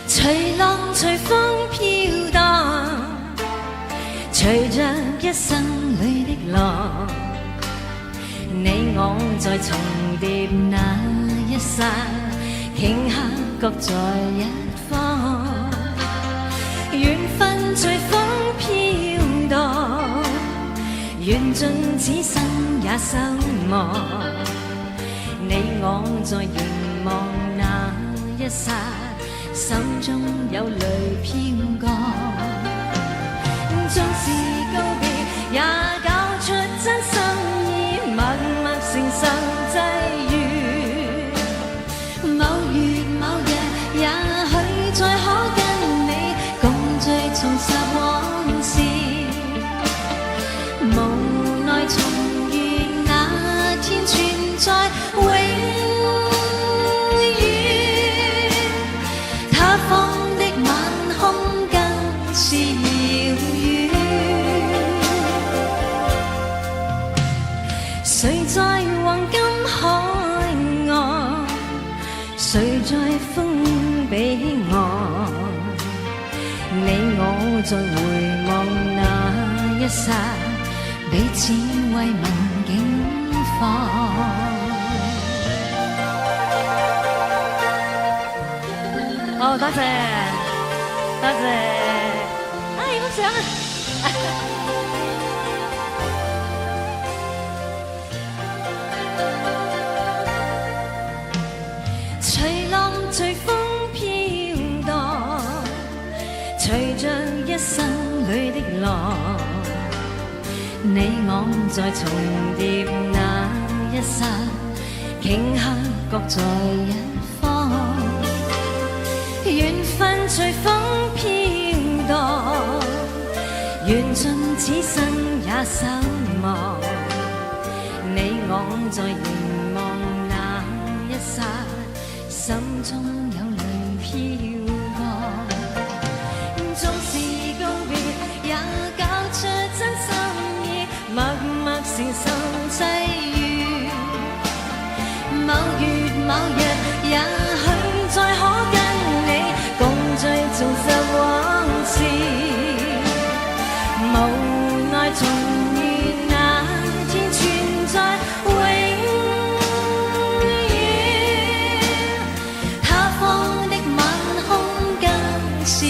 隨浪隨風飄蕩，隨着一生裏的浪，你我在重疊那一剎，頃刻各在一方。緣分隨風飄蕩，緣盡此生也相望。你我在凝望那一剎，心中有淚飄過。縱是告別，也交出真心意，默默承受際遇。某月某日，也許再可跟你共聚重拾往事。無奈重遇那天存在永遠，他方的晚空更是遙遠。誰在黃金海岸？誰在風彼岸？你我在回望那一剎，彼此慰問境況。好，多謝，多謝，哎，影幅相啊！隨浪隨風飄蕩，隨着一生裏的浪，你我在重疊那一剎，頃刻各在一方。緣分隨風飄蕩，緣盡此生也相望。你我在凝望那一剎，心中有淚飄過。縱是告別，也交出真心意，默默承受際遇。某月某日，也許再可跟你共聚重拾往事。無奈重遇那天存在永遠，他方的晚空更是遙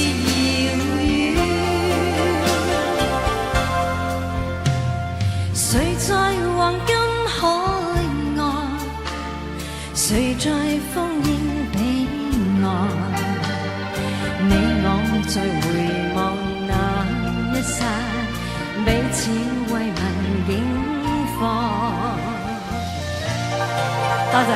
遠。誰在黃金海岸？誰在烽煙彼岸？你我在回望那一剎，彼此慰問境況。多謝。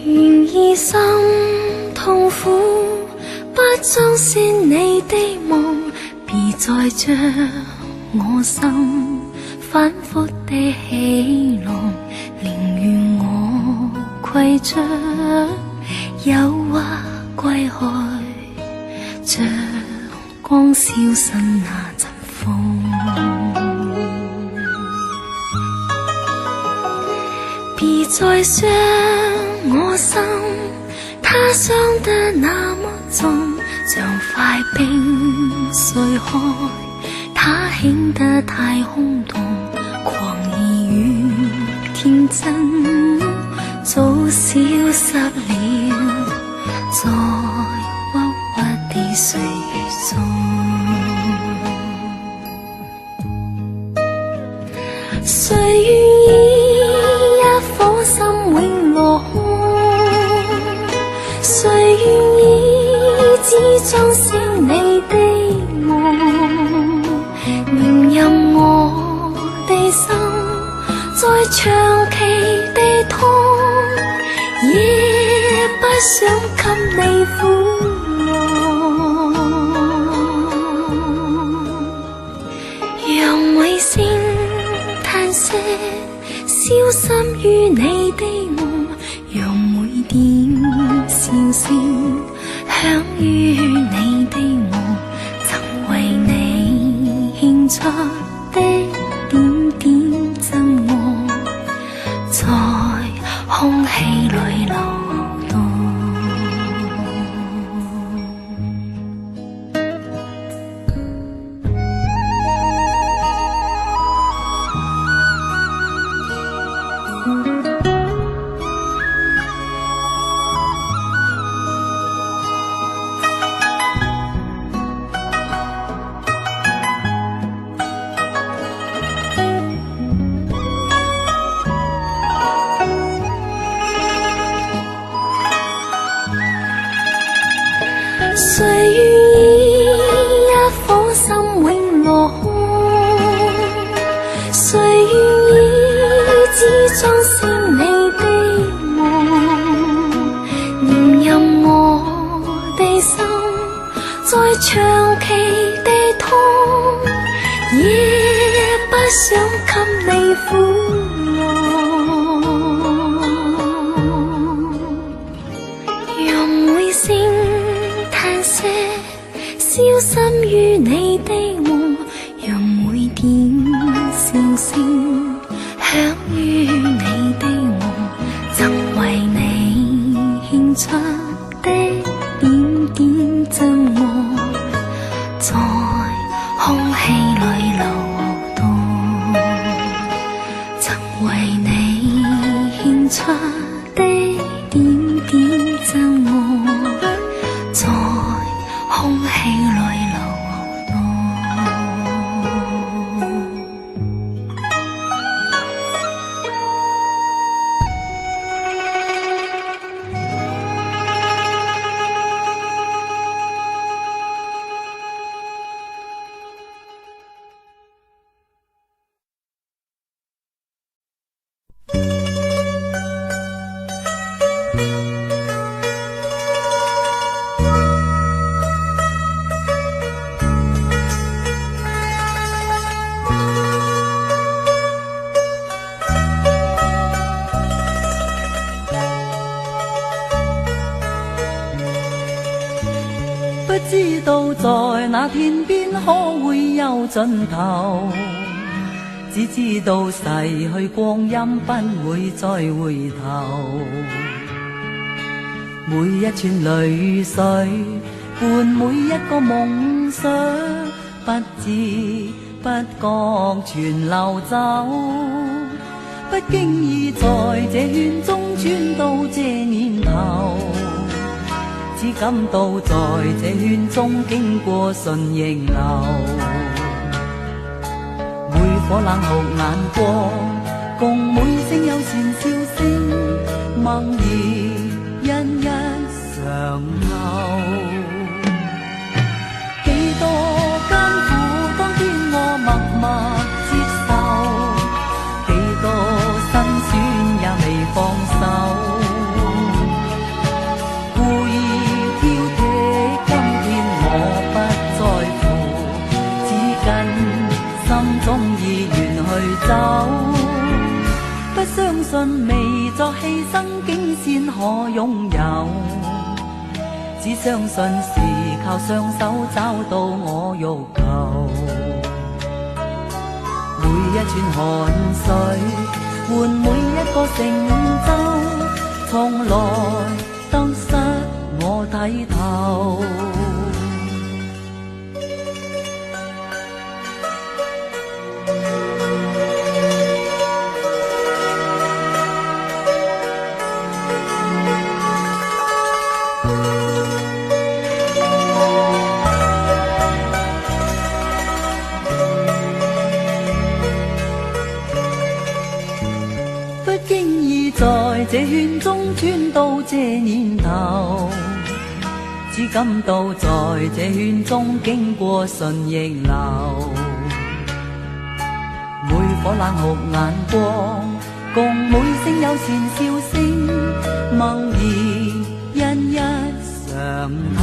然而心痛苦，不相信你的夢，別再將我心反覆地戲弄，寧願我攜着誘惑歸去，像個光消失那陣風。別再傷我心，他傷得那麼重，像塊冰碎開，他顯得太空洞，狂意與天真早消失了，在鬱鬱的歲月中。誰願意一顆心永落空？誰願意只裝飾你的夢？寧任我的心再長期地痛，也不想給你苦樂。讓每聲嘆息消失於你的夢，讓每點笑聲響於你的夢，曾為你獻出的點點真愛，在空氣裏流動。誰願意一顆心永落空？誰願意只裝飾你的夢？寧任我的心再長期地痛，也不想給你苦樂。讓每聲嘆息消失於你的夢，讓每點笑聲響於你的夢，曾為你獻出的點點真愛，在空氣裏流動。曾為你獻出的點點真愛，在空氣裏流動。不知道在那天邊可會有盡頭，只知道逝去光陰不會再回頭。每一串淚水伴每一個夢想，不知不覺全流走。不經意在這圈中轉到這年頭。只感到在這圈中經過順逆流，每顆冷酷眼光，共每聲友善笑聲，默然一一常留。幾多艱苦，當天我默默接受，幾多辛酸也未放手。故意挑剔，今天我不在乎，只跟心中意願去走。不相信未作犧牲，竟先可擁有。只相信時靠雙手找到我欲求。每一串汗水換每一個成就，從來得失我睇透。不經意在這圈中穿到這年頭，只感到在這圈中經過順逆流。每顆冷酷眼光，共每聲友善笑聲，默然一一嘗透。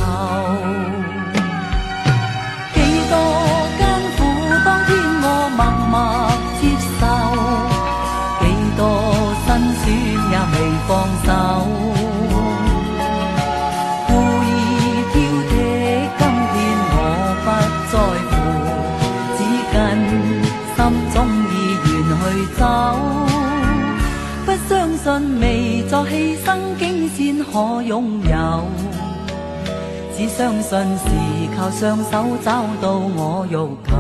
幾多艱苦當天我默默接受，幾多辛酸也未放手。故意挑剔，今天我不在乎，只跟心中意願去走。不相信未作犧牲，竟先可擁有。只相信是靠雙手找到我欲求。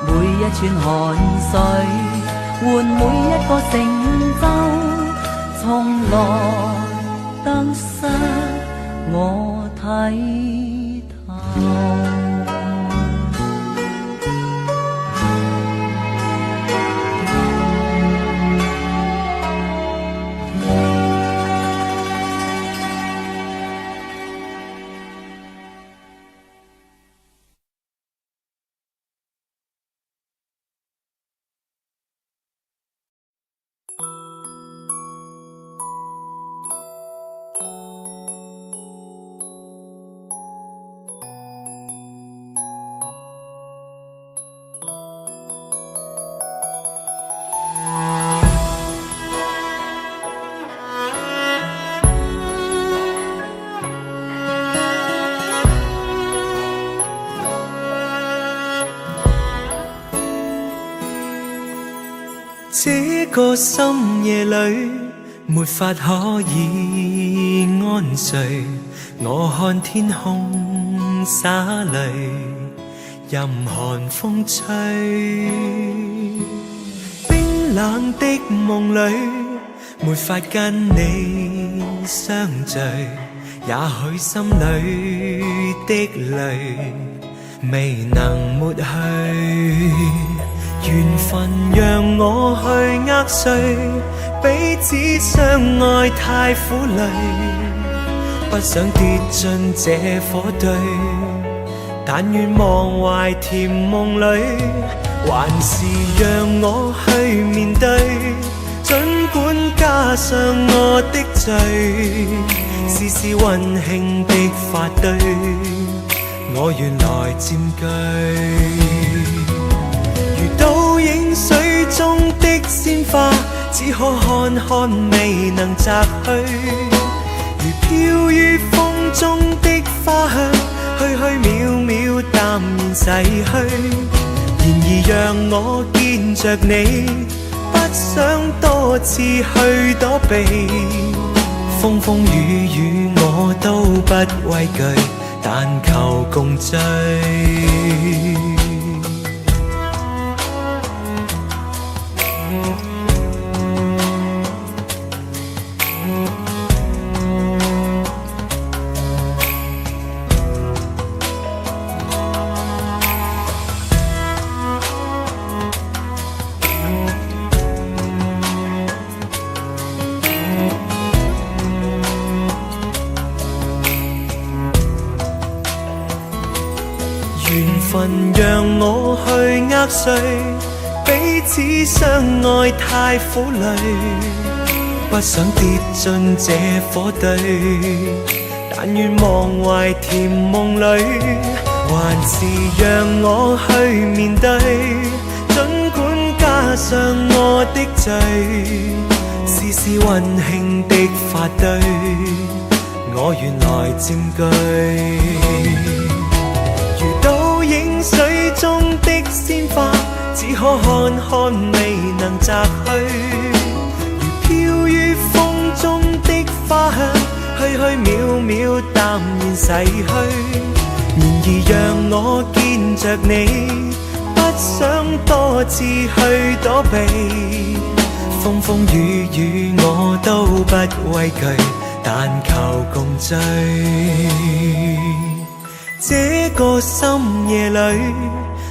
每一串汗水換每一個成就，從來得失我睇透。這個深夜裏，沒法可以安睡。我看天空灑淚，任寒風吹。冰冷的夢裏，沒法跟你相聚。也許心裏的淚未能抹去。緣分讓我去握誰，彼此相愛太苦累，不想跌進這火堆。但願忘懷甜夢裏，還是讓我去面對，盡管加上我的罪，絲絲溫馨的發堆，我願來佔據。如倒影水中的鮮花，只可看看未能摘去。如飄於風中的花香，虛虛渺渺淡然逝去。然而讓我見着你，不想多次去躲避。風風雨雨我都不畏懼，但求共醉。緣分讓我去握誰，彼此相愛太苦累，不想跌進這火堆。但願忘懷甜夢裏，還是讓我去面對，盡管加上我的罪，絲絲溫馨的發堆，我願來佔據。如倒影水中的鮮花，只可看看未能摘去。如飄於風中的花香，虛虛渺渺淡然逝去。然而讓我見着你，不想多次去躲避。風風雨雨我都不畏懼，但求共醉。這個深夜裏，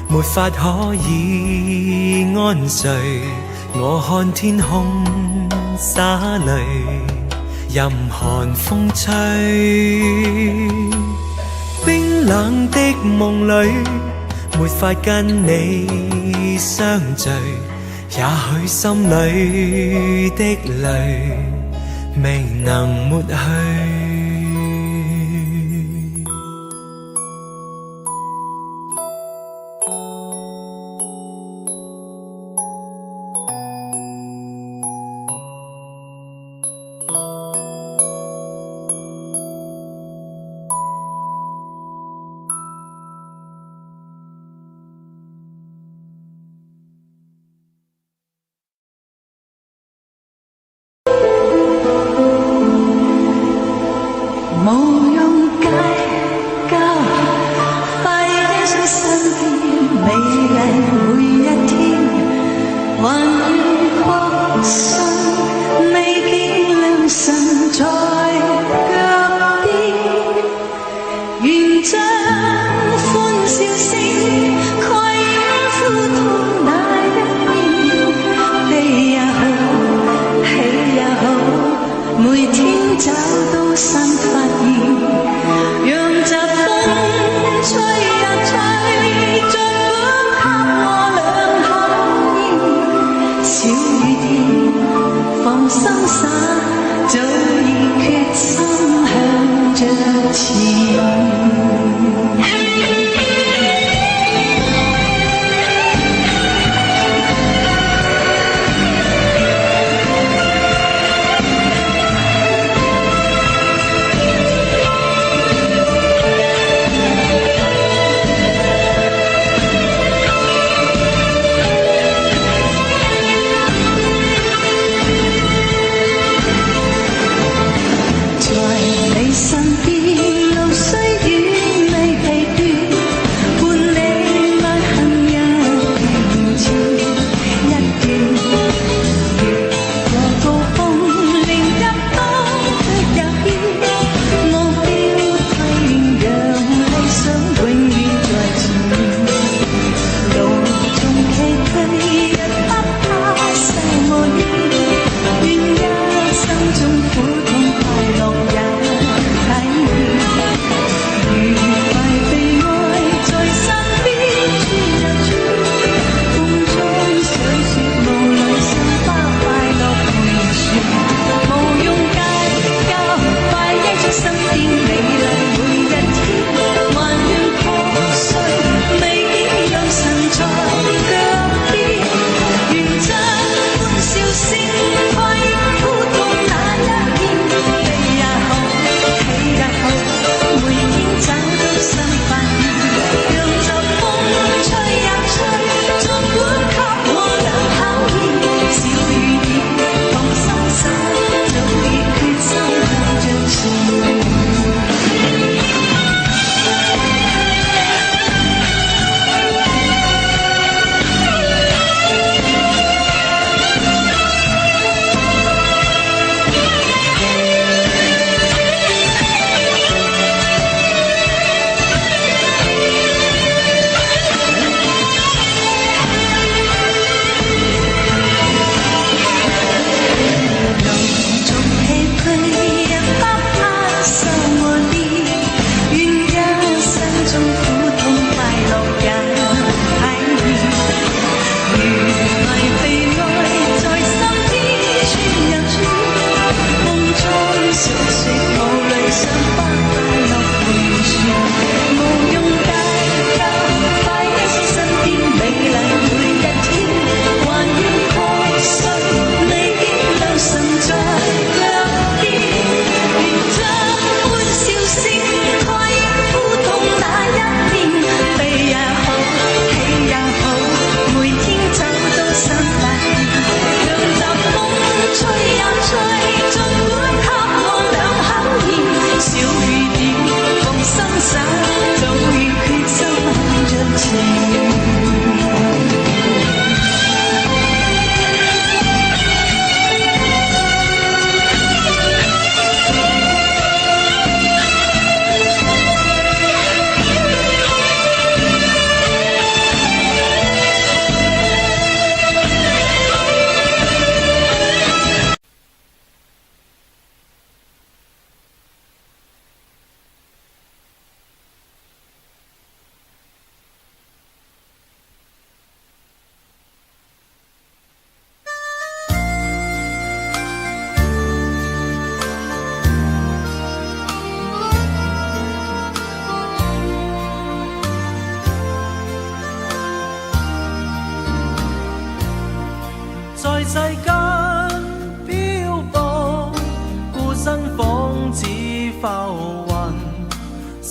沒法可以安睡。我看天空灑淚，任寒風吹。冰冷的夢裏，沒法跟你相聚。也許心裏的淚未能抹去。無用計較，快欣賞身邊美麗每一天，還要確信未見良辰在腳邊，願將歡笑聲蓋掩苦痛那一面，悲也好，喜也好，每天找到新發現，讓疾風吹呀吹，盡管給我兩口煙。小雨天，放心灑，早已決心向着前。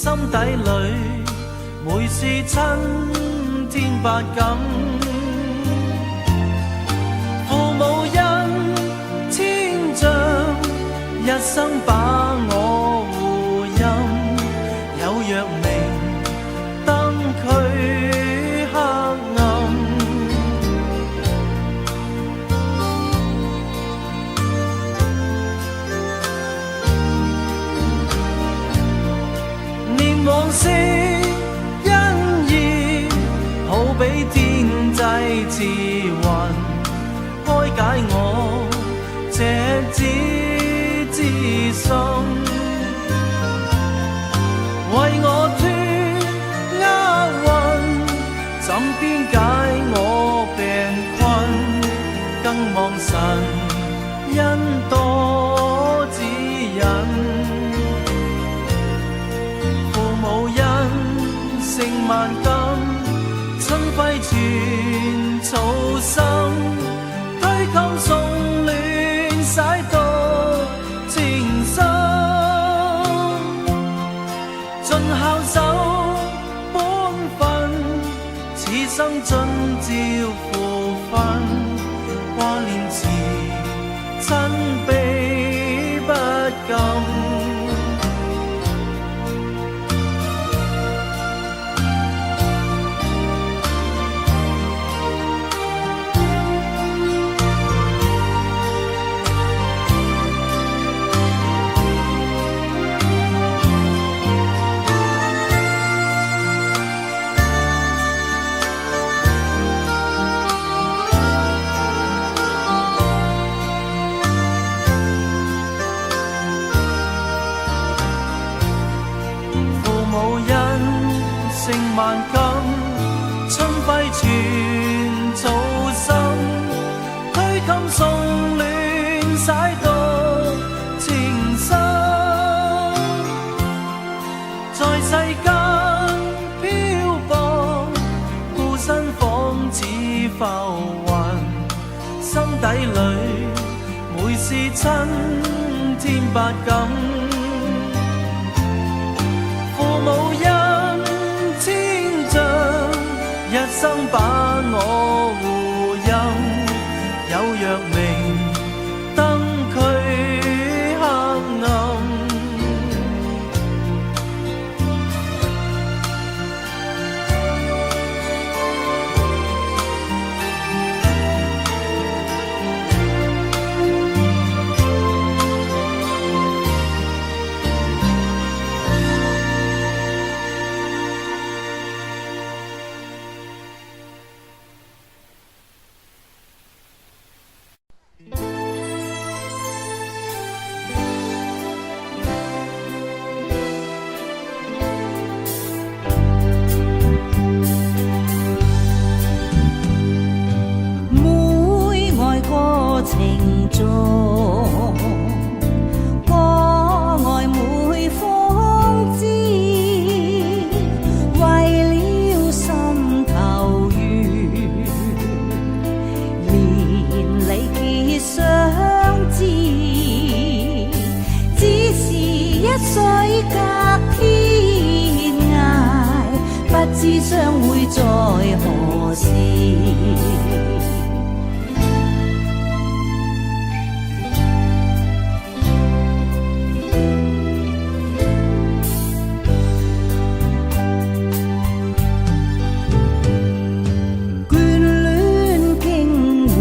心底裏每是親天百感。父母恩千丈，一生把我護蔭，有若明燈驅黑暗。念往昔恩義，好比天際慈雲，開解我赤子之心，為我脫厄運，枕邊解我病困，更望神恩多指引。父母恩勝萬金，親暉全操心，推襟送暖洗到情深，盡孝守本分，此生遵照父訓，掛念慈親悲不禁。父母恩勝萬金，春暉全草心，推襟送暖洗到情深。在世間漂泊，孤身仿似浮雲，心底裏每是親天百感。父母恩千丈，一生把我護蔭，有若明燈驅黑暗。每愛過程中，我愛每風姿，為了心頭願，連理結相知，只是一水隔天涯，不知相會在何時。眷戀經回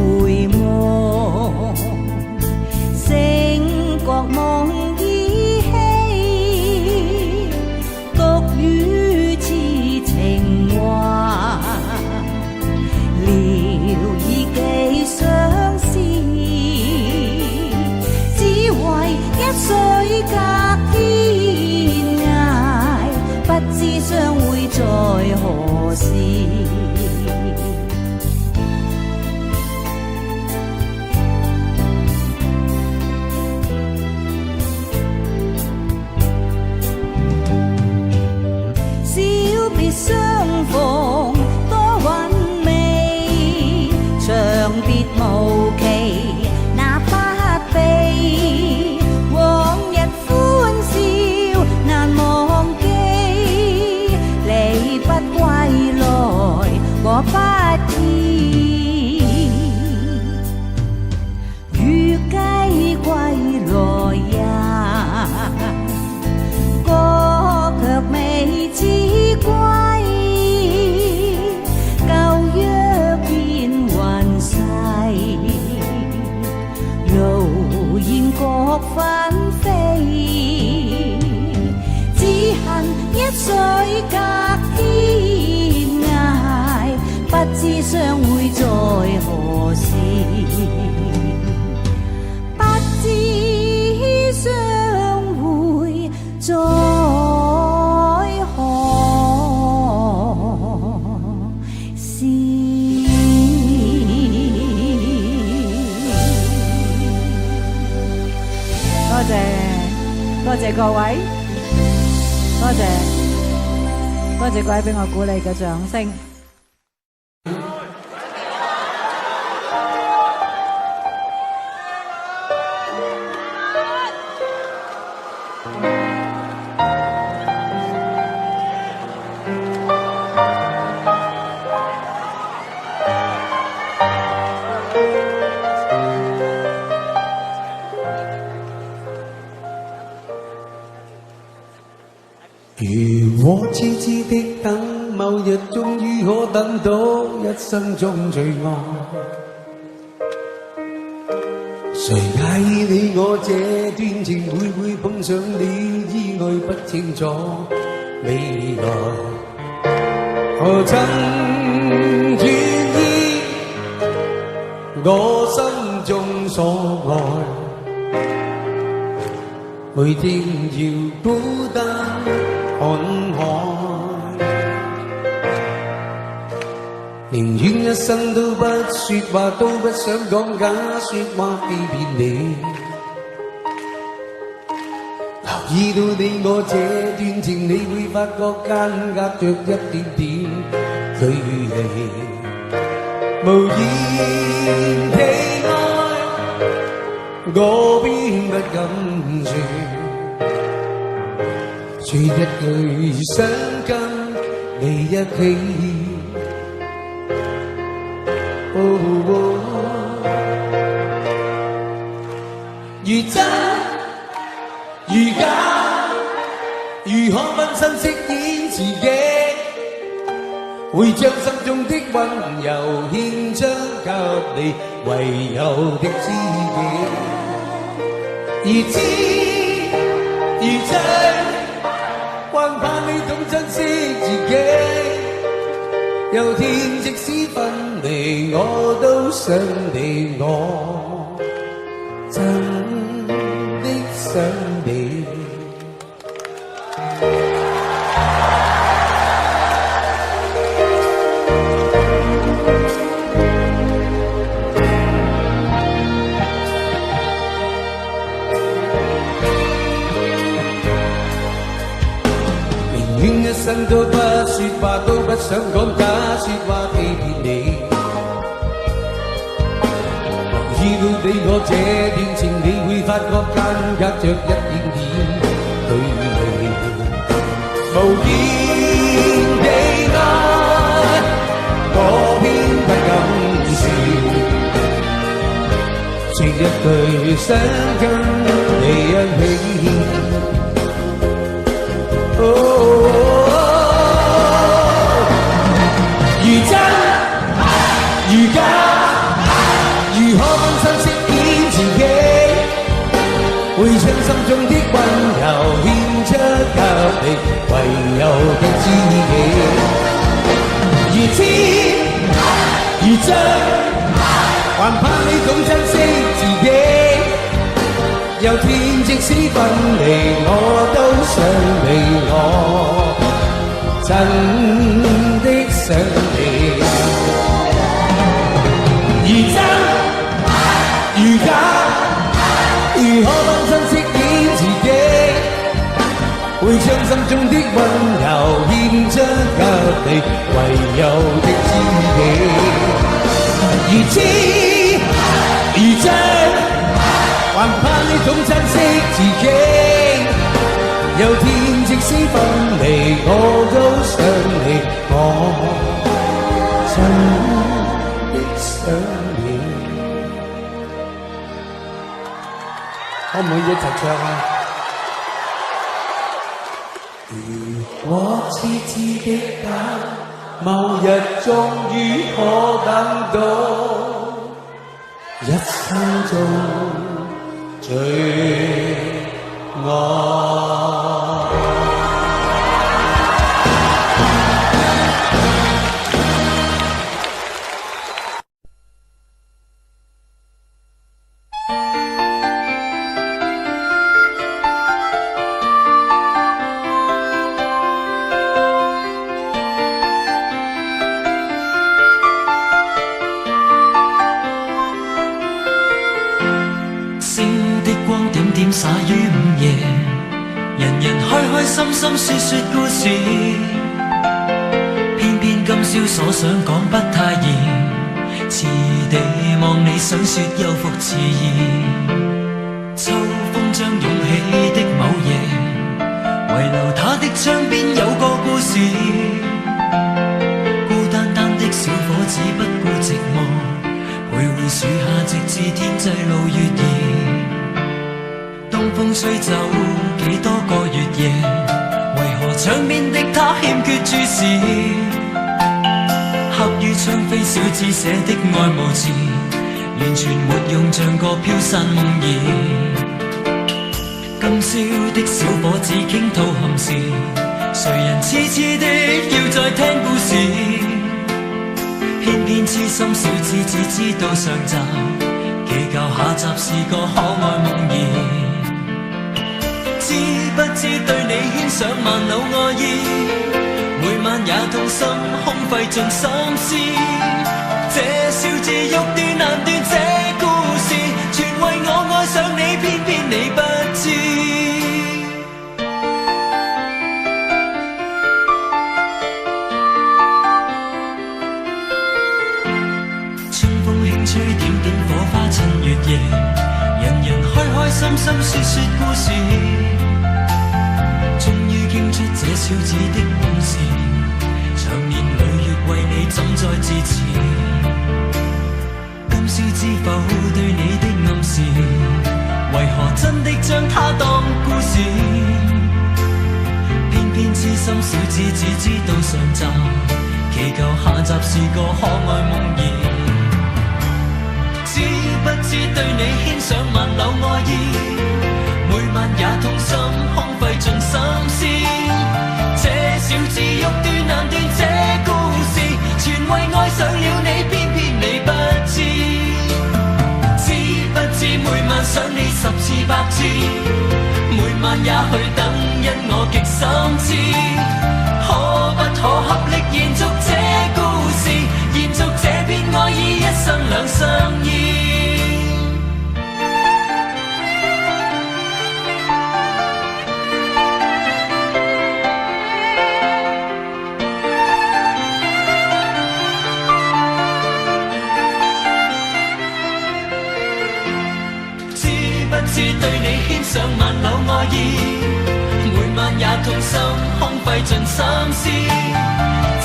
望，星覺夢依稀，獨語痴情話，聊以寄相思，只為一水隔天涯，不知相會在何時。小別相逢多韻味，長別無期那不悲。往日歡笑難忘記，水隔天涯，不知相會在何時，不知相會在何時。多謝多謝各位，多謝多謝各位俾我鼓勵嘅掌聲。如果痴痴的等，某日終於可等到一生中最愛。誰介意你我這段情會不會碰上了意外？不清楚未來，何曾願意我心中所愛，每天要孤單看海，寧願一生都不說話，都不想講假說話欺騙你。留意到你我這段情，你會發覺間隔着一點點距離。無言地愛，我偏不敢說，說一句想跟你一起。哦哦，如真如假，如何分身飾演自己？會將心中的溫柔獻出給你，唯有的知己。如痴如醉，還盼你懂珍惜自己。有天即使分離，我都想你，我真的想你。寧願一生都不說話，都不想講假說話欺騙你。留意到你我這段情，你會發覺間隔着一點點距離。無言地愛，我偏不敢說，說一句想跟你一起。哦，如真如假，如何分身飾演自己？會將心中的溫柔獻出給你，唯有的知己。如痴如醉，還盼你懂珍惜自己。有天即使分離，我都想你，我真的想你。如真如假，如何分身飾演自己？會將心中的溫柔獻出給你，唯有的知己。如痴如醉，還盼你懂珍惜自己。有天即使分離，我都想你，我真的想你。可唔可以一齊唱啊？如果痴痴的等，某日終於可等到一生中最愛。心心說說故事，偏偏今宵所想講不太易，遲地望你想說又復遲疑。秋風將湧起的某夜，遺留他的窗邊有個故事。孤單單的小伙子不顧寂寞，徘徊樹下直至天際露月兒。東風吹走幾多個月夜，為何窗邊的他欠缺注視？刻於窗扉小子寫的愛慕詞，完全沒用，像個飄散夢兒。今宵的小伙子傾吐憾事，誰人痴痴的要再聽故事？偏偏痴心小子只知道上集，祈求下集是個可愛夢兒。知不知對你牽上萬縷愛意，每晚也痛心，空費盡心思。這笑字欲斷難斷，這故事全為我愛上你，偏偏你不知。春風輕吹，點點火花襯月夜，人人開開心心說說故事。終於傾出這小子的往事，長年累月為你怎再自持？今宵知否對你的暗示，為何真的將它當故事？偏偏痴心小子只知道上集，祈求下集是個可愛夢兒。知不知對你牽上萬縷愛意，每晚也痛心，空費盡心思。這小子欲斷難斷，這故事全為愛上了你，偏偏你不知。知不知每晚想你十次百次，每晚也去等，因我極心痴。可不可合力延續這故事，延續這片愛意，一生兩相依。知不知對你牽上萬縷愛意，每晚也痛心，空費盡心思。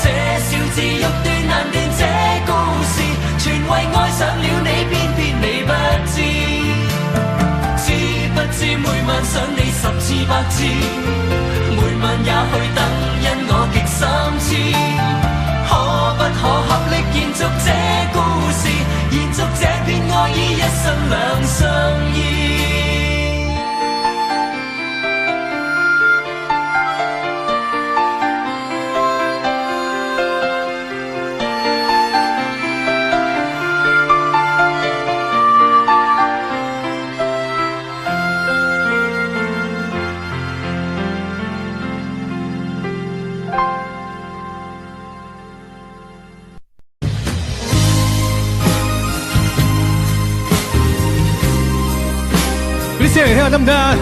這小子欲斷難斷，這故事全為愛上了你，偏偏你不知。知不知每晚想你十次百次，每晚也去等，因我極心痴。可不可合力延續這故事，延續這片愛意，一生兩相依。俾啲聲嚟聽下得唔得啊？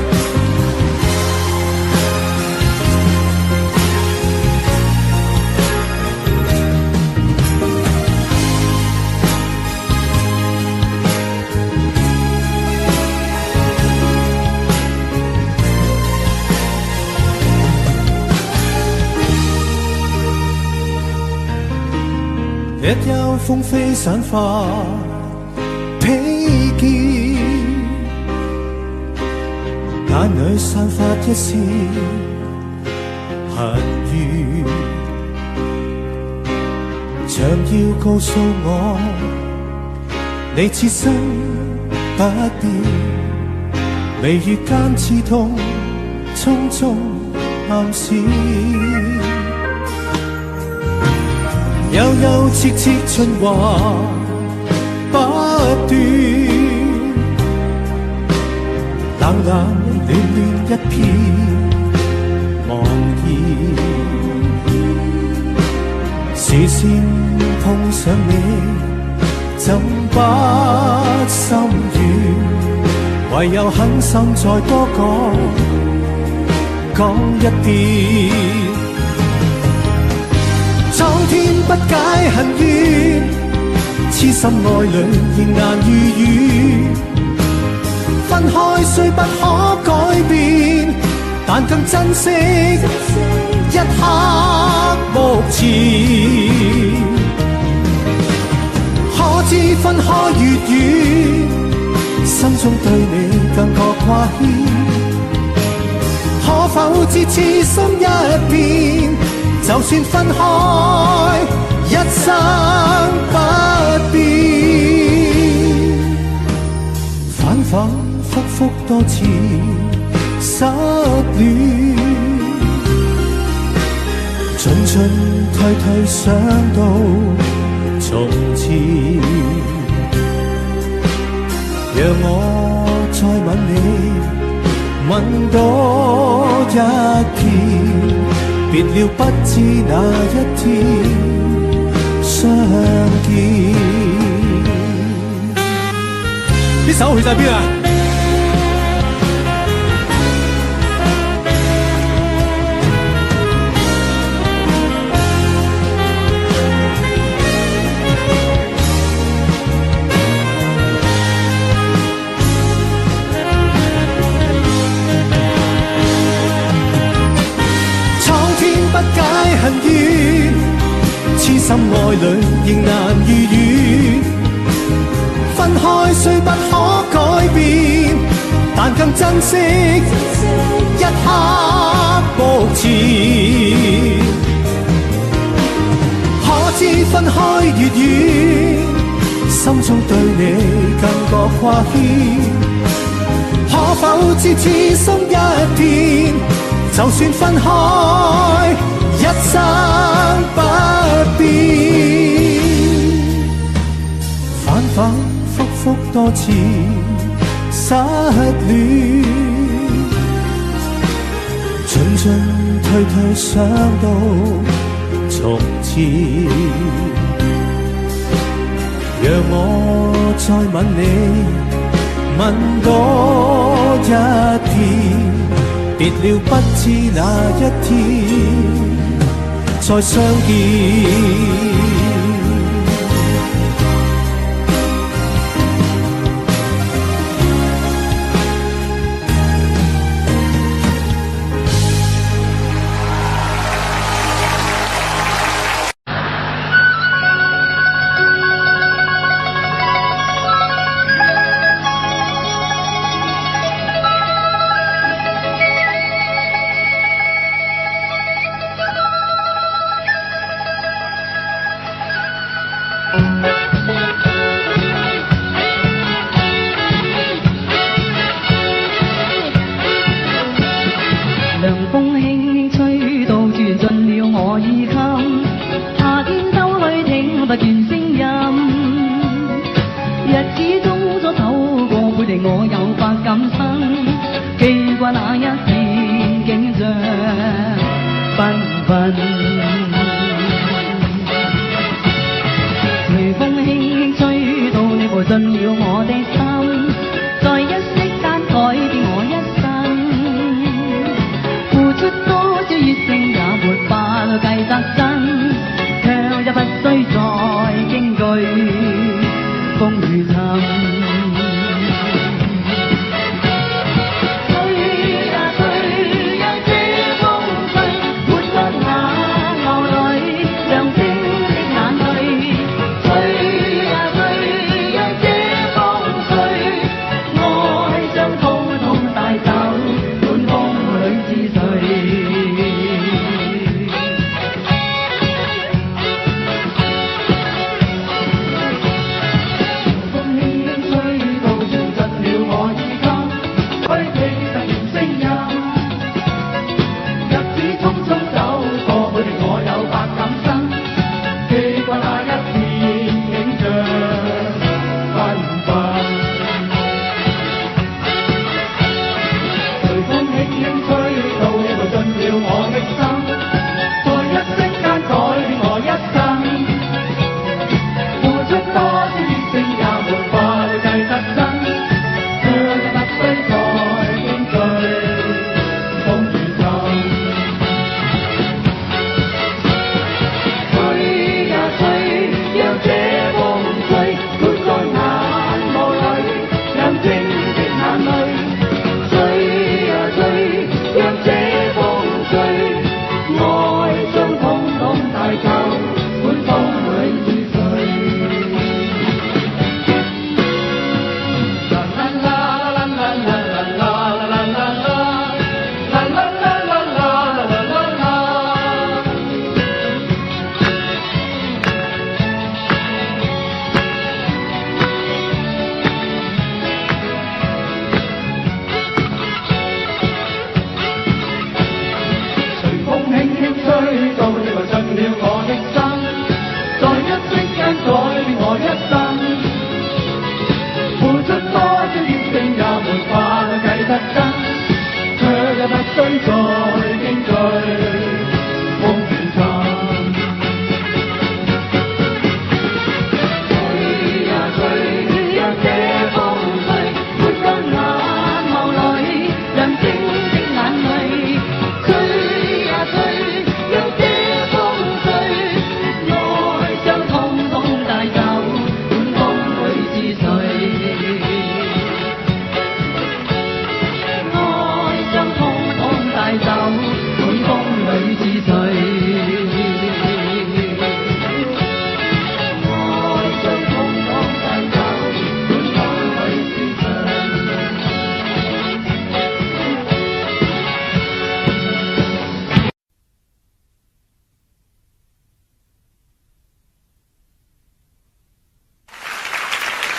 一休風飛散發披肩，眼裏散發一絲恨怨，像要告訴我，你此生不變，眉月間刺痛，匆匆暗示。悠悠切切循環不斷，冷冷暖暖一片茫然。視線碰上你，怎不心軟？唯有狠心再多講講一遍。蒼天不解恨怨，痴心愛侶仍難如願。分開雖不可改變，但更珍惜一刻目前。可知分開越遠，心中對你更覺掛牽。可否知痴心一片，就算分開，一生不變。反反覆覆多次失戀，進進退退想到從前，讓我再吻你，吻多一遍，別了不知哪一天相見。啲手去晒邊啊？蒼天不解恨怨，痴心愛侶仍難如願。分開雖不可改變，但更珍惜一刻目前。可知分開越遠，心中對你更覺掛牽。可否知痴心一片，就算分開，一生不變。反反覆覆多次失戀，進進退退想到從前，讓我再吻你，吻多一遍，別了不知哪一天再相見。涼風輕輕吹到，鑽進了我衣襟。夏天秋去聽不見聲音，日子匆匆走過，背離我有百感生，記掛那一片景象繽紛。隨風輕輕吹到，你步進了我的心，在一息間改變我一生。付出多少熱誠也沒法計得真，卻也不需再驚懼風雨侵。吹呀吹，讓這風吹，抹乾眼眸裏亮晶的眼淚。吹呀吹，讓這風吹，愛將統統帶走，管風裏是誰。風輕輕吹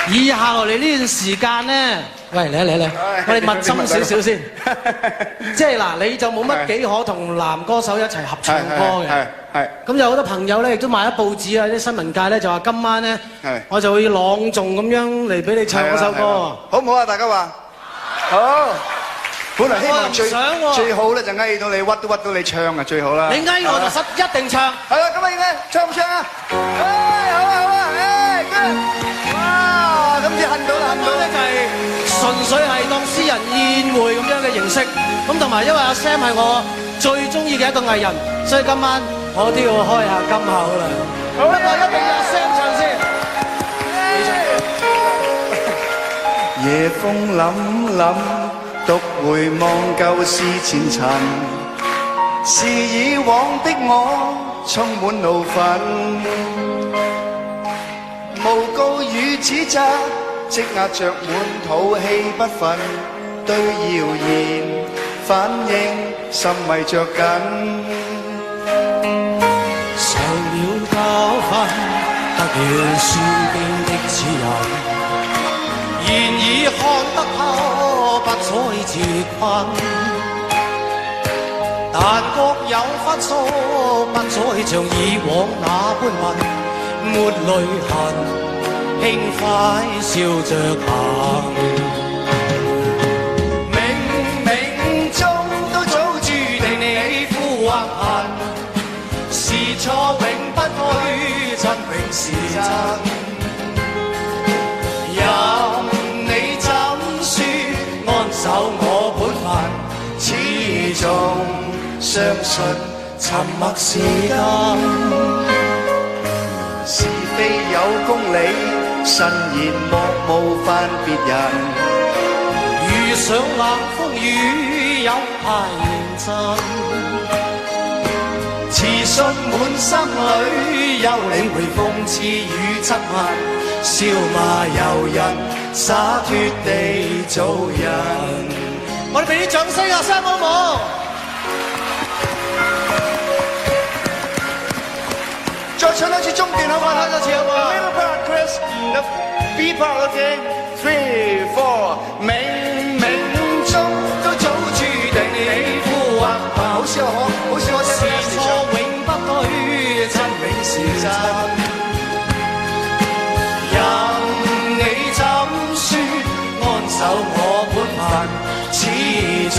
以下落嚟呢段時間咧，喂，嚟啊嚟啊嚟，我哋密針少少先。即係嗱，你就冇乜幾可同男歌手一齊合唱歌嘅。係係。咁有好多朋友咧，亦都買咗報紙啊，啲新聞界咧就話今晚咧，我就會朗誦咁樣嚟俾你唱嗰首歌。好唔好啊？大家話好。本來希望最我又唔想喎。最好咧就翳到你屈都屈到你唱啊，最好啦。你翳我就實一定唱。係啦，咁啊，應該唱唔唱啊？好啊好啊，good！哇，今次恨到啦，恨到。咧就係純粹係當私人宴會咁樣嘅形式，咁同埋因為阿 Sam 係我最中意嘅一個藝人，所以今晚我都要開下金口啦。不過一定要阿 Sam 唱先。夜風凜凜，獨回望舊事前塵，是以往的我充滿怒憤，誣告與指責積壓着滿肚氣不憤，對謠言反應甚為着緊。受了教訓，得了書經的指引，現已看得透，不再自困。但覺有分數，不再像以往那般笨，沒淚痕，輕快笑着行。冥冥中都早注定你富或貧，是錯永不對，真永是真。任你怎說，安守我本分，始終相信沉默是金。是非有公理，慎言莫冒犯別人。遇上冷風雨，有排認真。自信滿心裏，有你會諷刺與質問，笑罵由人，灑脫地做人。我哋俾啲掌聲啊，Sam 好冇？再唱多次中段好嘛？唱多次好嘛？ Middle part, Chris, the B part, okay? Three, four，冥冥中都早注定你富或貧。好少可，好少可聽是錯永不對，真永是真。任你怎說，安守我本分，始終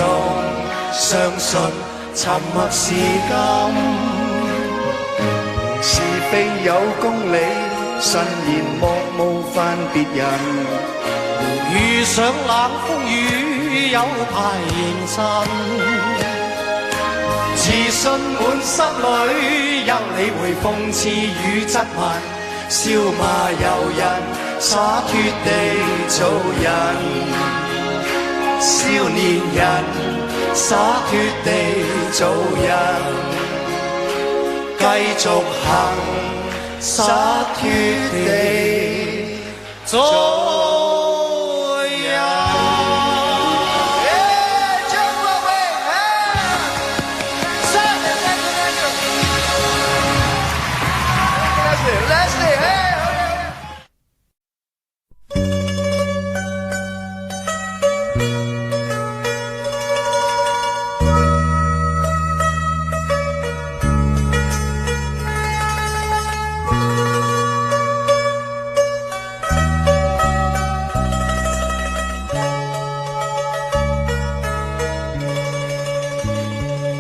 相信沉默是金。是非有公理，慎言莫冒犯別人。遇上冷風雨，有排認真。自信滿心裏，有你會諷刺與質問，笑罵由人，灑脫地做人。少年人，灑脫地做人，繼續行，灑脫地做人。張國榮。Leslie，好嘢。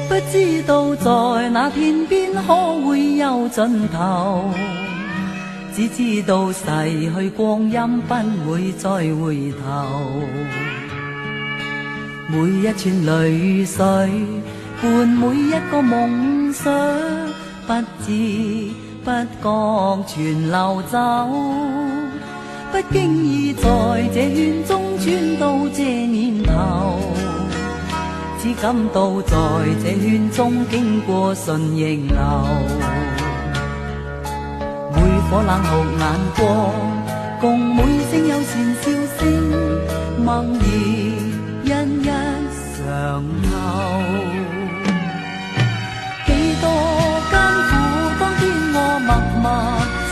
不知道在那天邊可會有盡頭，只知道逝去光陰不會再回頭。每一串淚水伴每一個夢想，不知不覺全流走，不經意在這圈中轉到這年頭。只感到在這圈中經過順逆流，每顆冷酷眼光，共每聲友善笑聲，默然一一常透。幾多艱苦當天我默默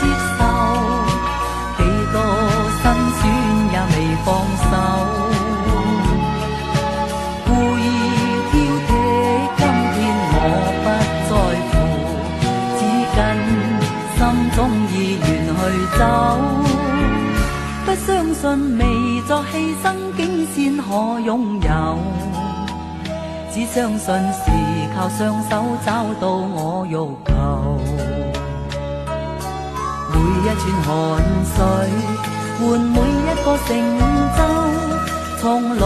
接受，幾多辛酸跟心中意願去走。不相信未作犧牲，竟先可擁有。只相信是靠雙手找到我欲求。每一串汗水換每一個成就，從來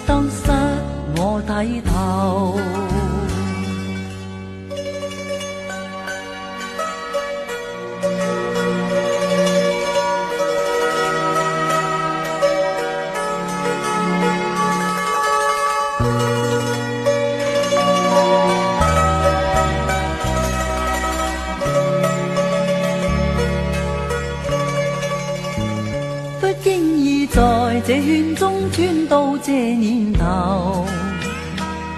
得失我睇透。不經意在這圈中穿到這年頭，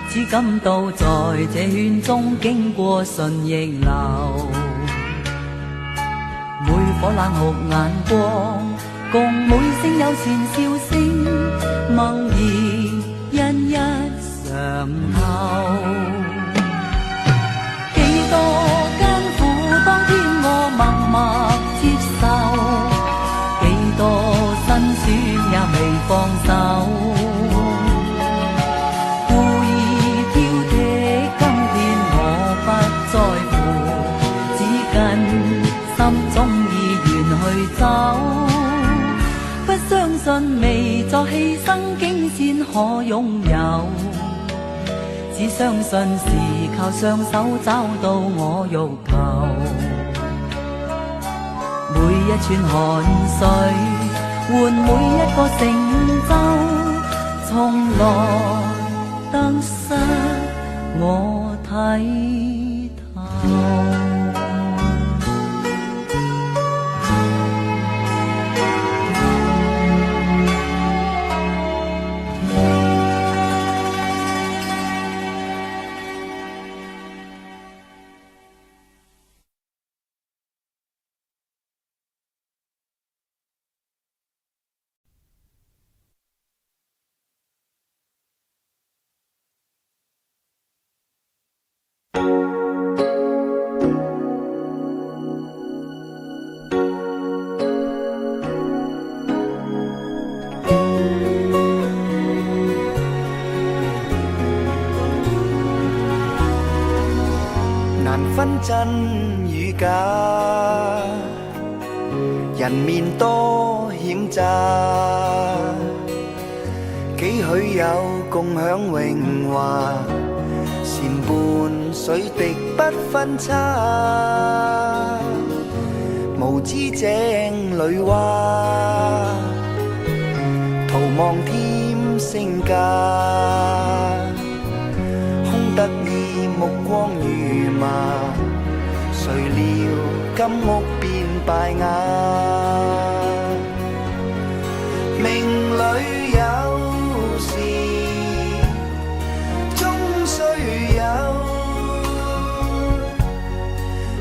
只感到在這圈中經過順逆流。每顆冷酷眼光，共每聲友善笑聲，默然一一嘗透。幾多艱苦當天我默默接受，幾多辛酸也未放手。故意挑剔，今天我不在乎，只跟心中意願去走。不相信未作犧牲，竟先可擁有。只相信是靠雙手找到我欲求。每一串汗水換每一個成就，從來得失我睇透。難分真與假，人面多險詐，幾許有共享榮華，禪伴水滴不分差，無知井裏蛙，徒望添升價。空得意目光如麻，誰料金屋變敗瓦。命裏有時終須有，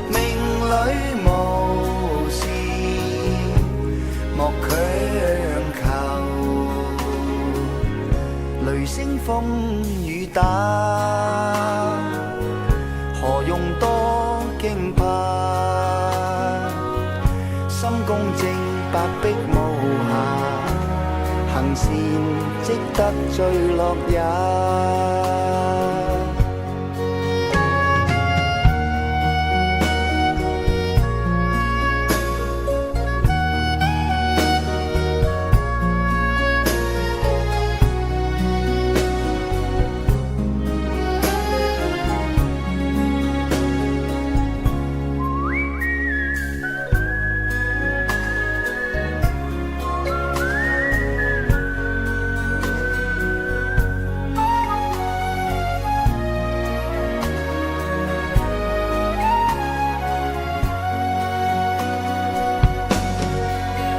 命裏無時莫強求。雷聲風雨打，何用多驚怕？心公正，白璧無瑕，行善積德最樂也。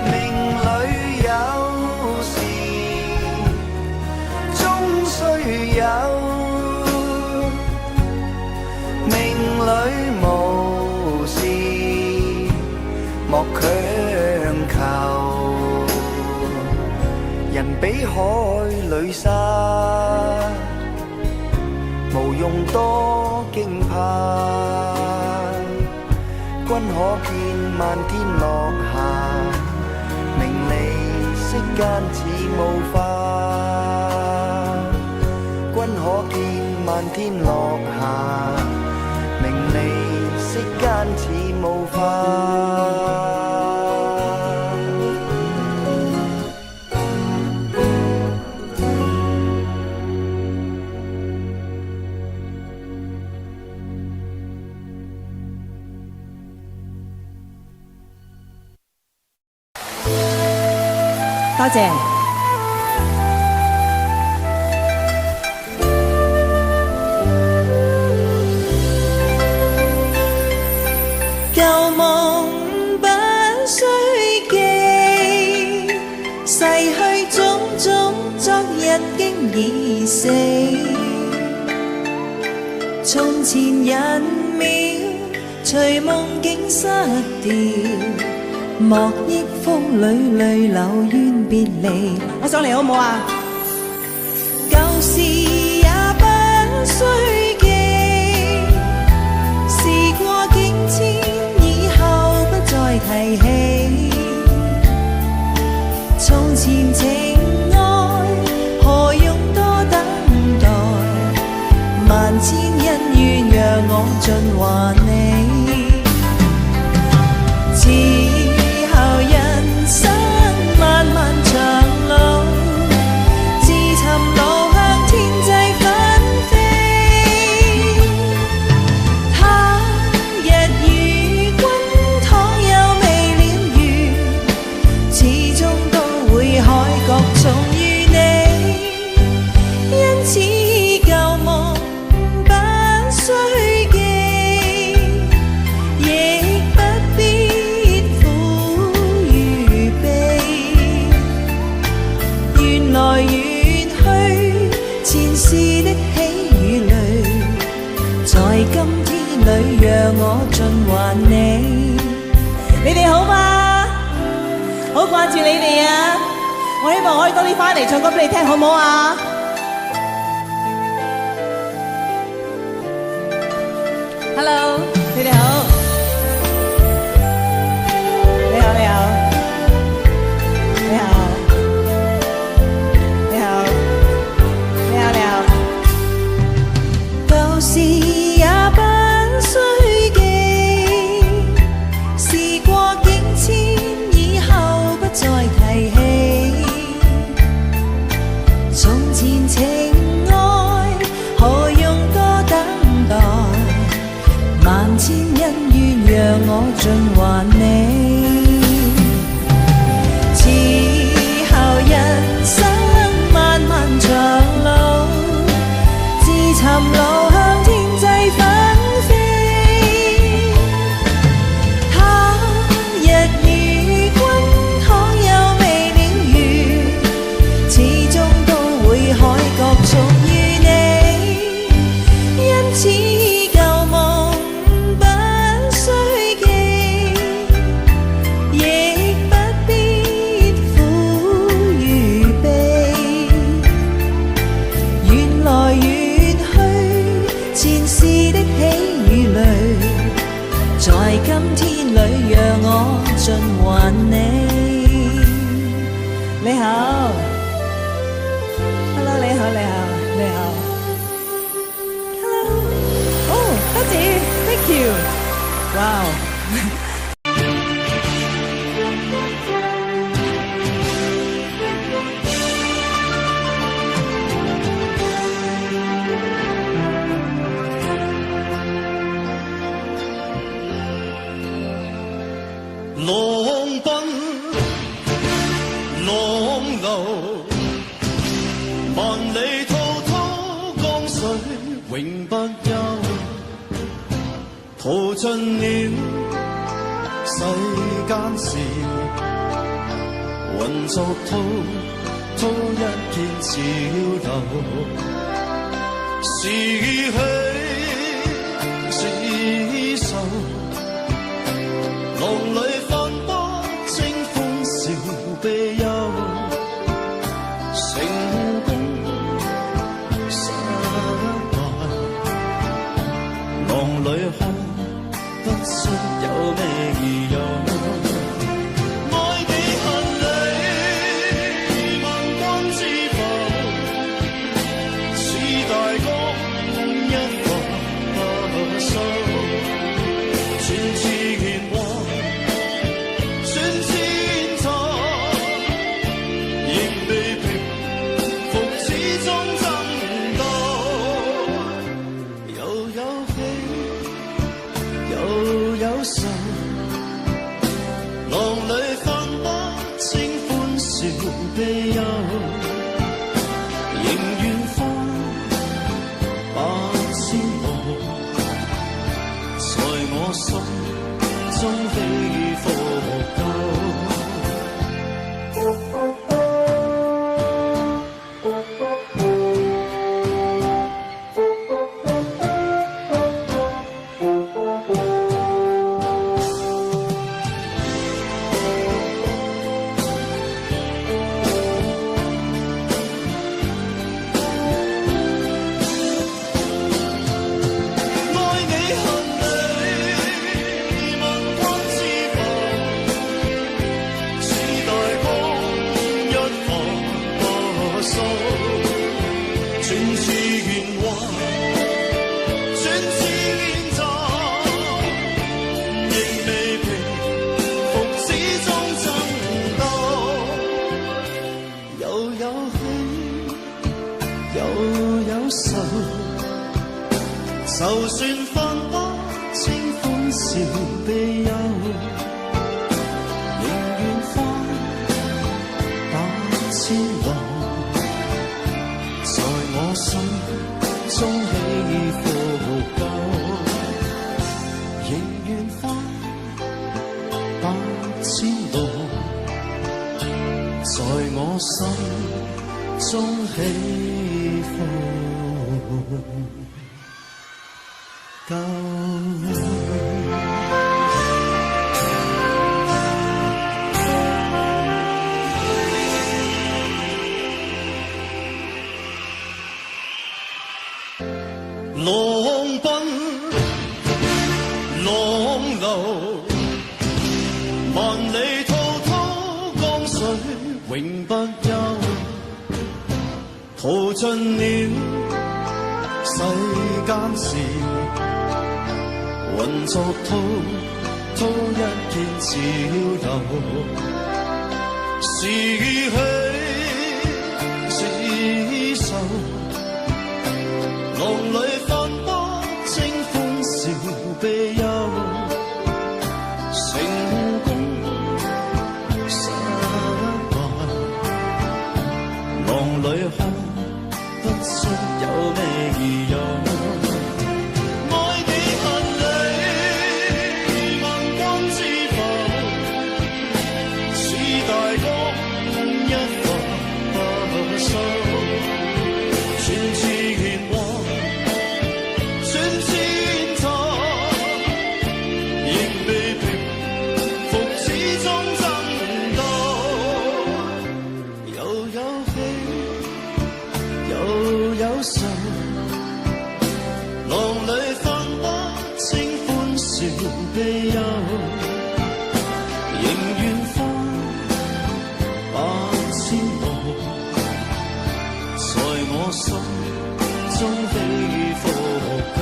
命裏有時終須有，命裏無時莫強求。人比海裏沙，無用多驚怕。君可見漫天落霞，名利息間似霧化。君可見漫天落霞，名利息間似霧化。多謝。舊夢不須記，逝去種種，昨日經已死。從前人渺，隨夢境失調，莫憶風裏淚流怨別離。我上嚟好唔好啊？舊事也不須記，事過境遷以後不再提起。從前情愛何用多等待？萬千恩怨讓我盡還你。此後人生漫漫長路，自尋路向天際紛飛。他日與君倘有未了緣，始終都會海角重遇你。因此舊夢不須記，亦不必苦與悲。緣來緣去，前事的喜與淚，在今天裏讓我盡還你。你哋好嗎？好掛住你哋啊！我希望可以多啲返嚟唱歌俾你聽，好唔好啊？Hello，你哋好，你好，你好，你好，你好，你好，你好。舊事也不須記，事過境遷以後不再提起。從前情愛何用多等待？萬千恩怨讓我盡還你。此後人生漫漫長路，自尋路向天際紛飛。他日與君倘有未了緣，始終都會海角重遇你。因此舊夢不須記，亦不必苦與悲。緣來緣去，前事的喜與淚，在今天裏讓我盡還你。你好，Hello，你好，你好，你好，Hello，哦，多謝，Thank you，哇。 浪奔浪流，萬里滔滔江水永不休，淘盡了世間事，混作滔滔一片潮流，是喜是愁。浪裏翻不清歡笑悲憂，成功失敗，浪裏看不清。出有咩用。愛你恨你，萬軍之浮，似大江一發不收。算是緣或算是錯，仍未平復始終爭鬥。又有喜，又有愁，浪裏分不清歡笑悲憂，仍願翻百千浪，在我心中起伏夠。愛你恨你，萬軍之浮，似大江一發不收。算是緣或算是錯，仍未平復始終爭鬥。又有喜，又有愁。就算分不清歡笑悲憂，仍願翻百千浪，在我心中起伏夠。仍願翻百千浪，在我心中起伏夠。浪奔浪流，萬里滔滔江水永不休，淘盡了世間事，混作滔滔一片潮流。是喜是愁，浪裏分不清歡笑悲憂，成功失敗，浪裏看不出有咩用。愛你恨你，萬軍之浮，似大江一發不收。算是緣或算是錯，仍未平復始終爭鬥。又有喜，又有愁，浪裏分不清歡笑悲憂，仍願翻百千浪，在我心中起伏夠。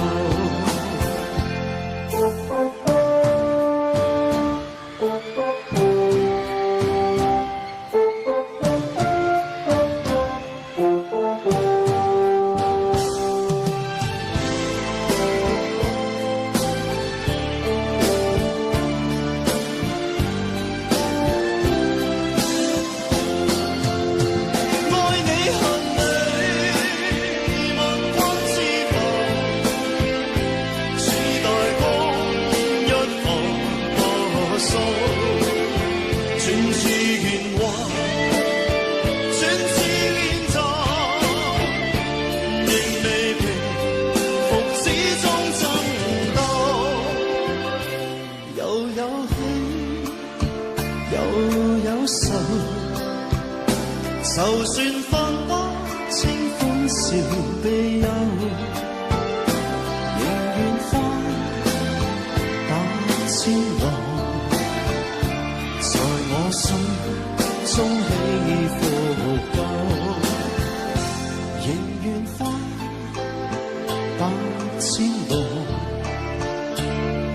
愛你恨你，萬軍之浮，似大江一發不收。算是緣或算是錯，仍未平復始終爭鬥。又有喜，又有愁。就算分不清歡笑悲憂，仍願翻百千千浪，在我心中起伏夠，仍願翻百千浪，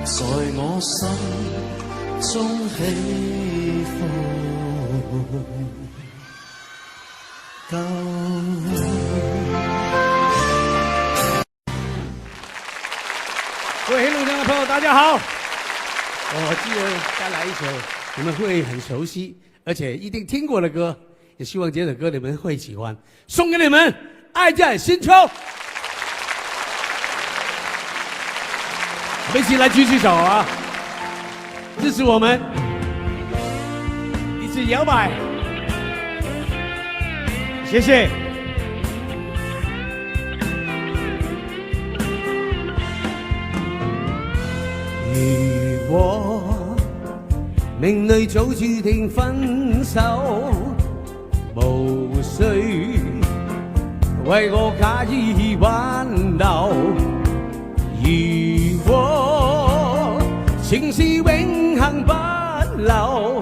在我心中起伏夠。各位黑龍江的朋友，大家好！我記得帶來一首你們會很熟悉，而且一定聽過的歌，也希望這首歌你們會喜歡，送給你們《愛在深秋》。我們一起來舉舉手啊！支持我們，一起搖擺，謝謝。如果命裏早注定分手，無需為我假意挽留。如果情是永恆不老，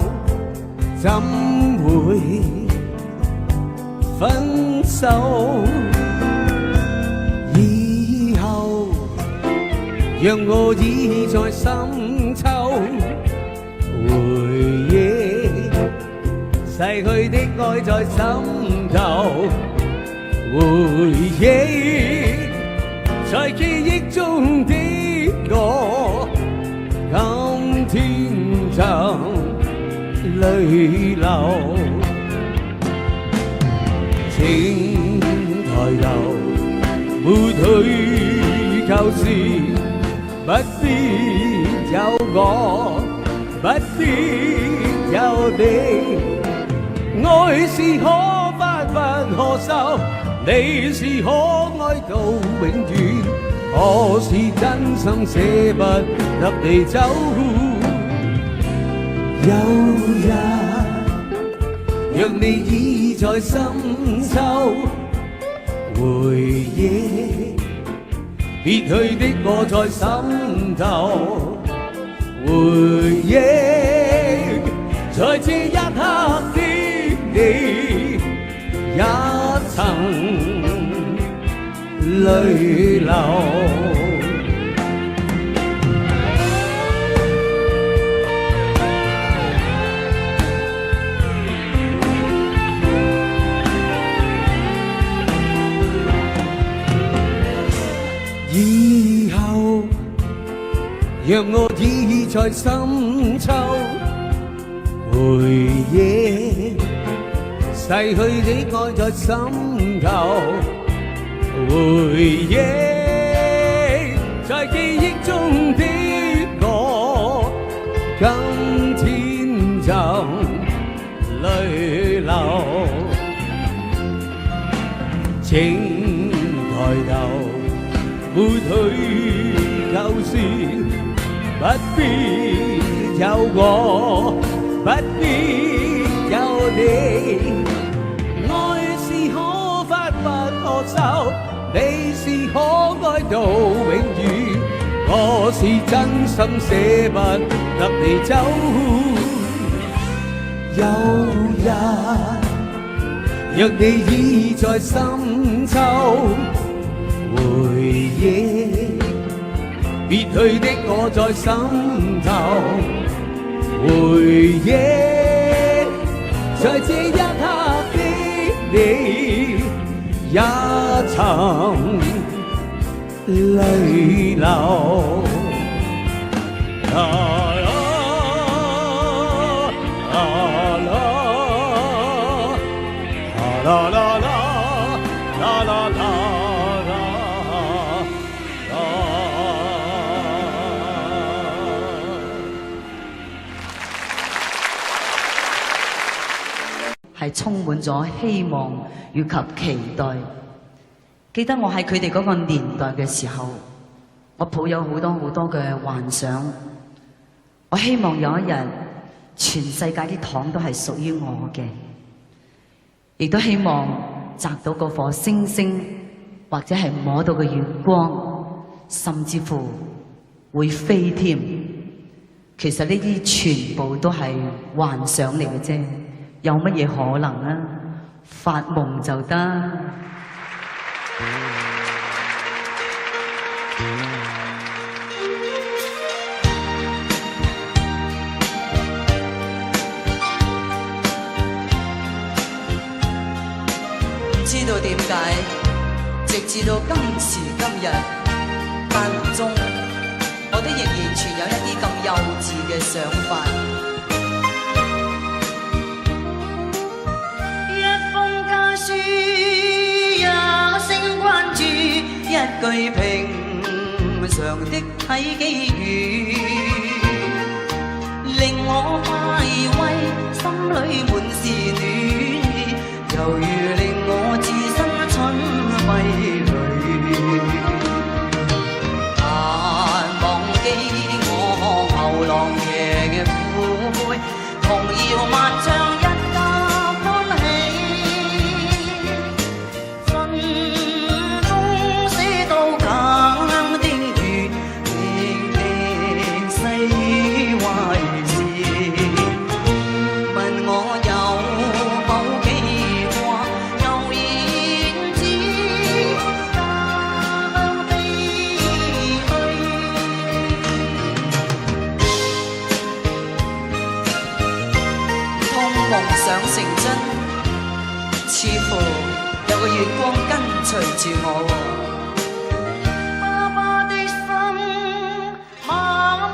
怎會分手？以後讓我倚在深秋，回憶逝去的愛在心頭，回憶在記憶中的我，今天曾淚流。請抬頭，抹去舊事，不必有我，不必有你。愛是可發不可收，你是可愛到永遠，可是真心捨不得你走。有日若你倚在深秋，回憶別去的我在心頭，回憶在這一刻的你，也曾淚流。以後讓我倚在深秋，回憶逝去的愛在心頭，回憶在記憶中的我，今天就淚流。請抬頭，抹去舊事，不必有我，不必有你。愛是可發不可收，你是可愛到永遠，我是真心捨不得你走。有日若你倚在深秋，回憶別去的我在心頭，回憶在這一刻的你，也曾淚流。啊啊啦啦啦啦啦啦啦啦啦。係充滿咗希望以及期待。記得我喺佢哋嗰個年代嘅時候，我抱有好多好多嘅幻想。我希望有一日，全世界啲糖都係屬於我嘅，亦都希望摘到嗰顆星星，或者係摸到個月光，甚至乎會飛添。其實呢啲全部都係幻想嚟嘅啫，有乜嘢可能啊？發夢就得。唔知道點解，直至到今時今日，間唔中我都仍然存有一啲咁幼稚嘅想法。一封家書，一聲關注，一句平常的體己語，令我快慰，心裏滿是暖意，猶如令我置身春暉裏。難忘記我牛郎騎虎背，童謠萬唱一家歡喜。信中寫到家鄉的雨，滴滴細懷事。問我有否記掛？舊燕子家鄉飛去。唔通夢想成真，似乎有個月光跟隨住我喎。爸爸的心，媽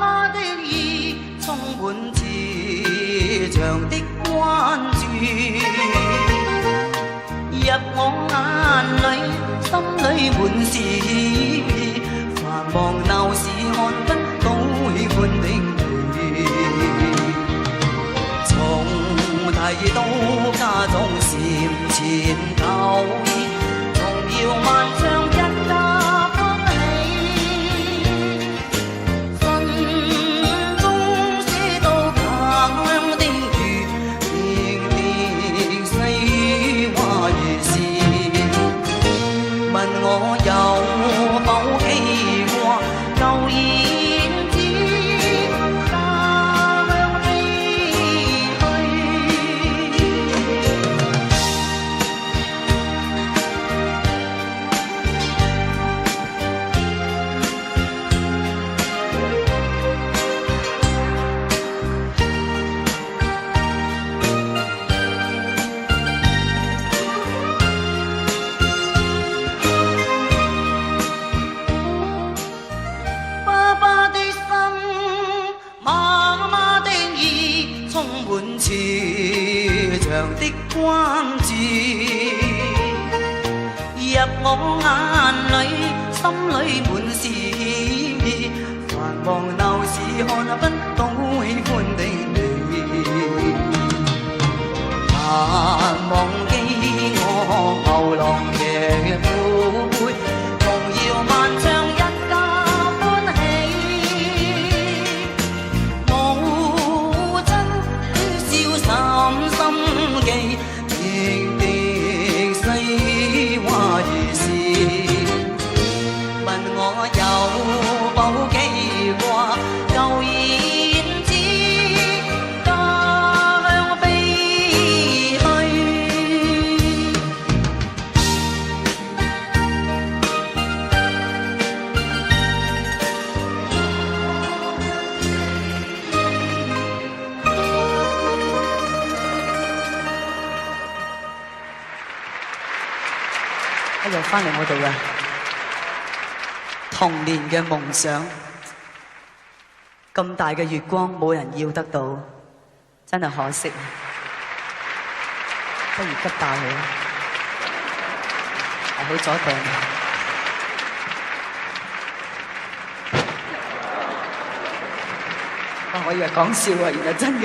媽的意，充滿慈祥的關注。入我眼裏，心裏滿是意。繁忙鬧市看不到喜歡的你。重提到家中禪前舊意，童謠萬唱一家歡喜。信中寫到家鄉的雨，滴滴細懷事。問我有否記掛舊燕子家鄉飛去？爸爸的心，媽媽的意，充滿慈祥的關注。入我眼裏，心裏滿是意。繁忙鬧市看不到喜歡的你。難忘記我牛郎騎虎背，童謠萬唱一家歡喜。母親笑三心記，滴滴細懷事。問我有否記掛舊燕子家鄉飛去？又翻嚟我哋嘅童年嘅夢想，咁大嘅月光冇人要得到，真係可惜。不如吉爆佢，係好阻埞。哇！我以為講笑啊，原來真嘅。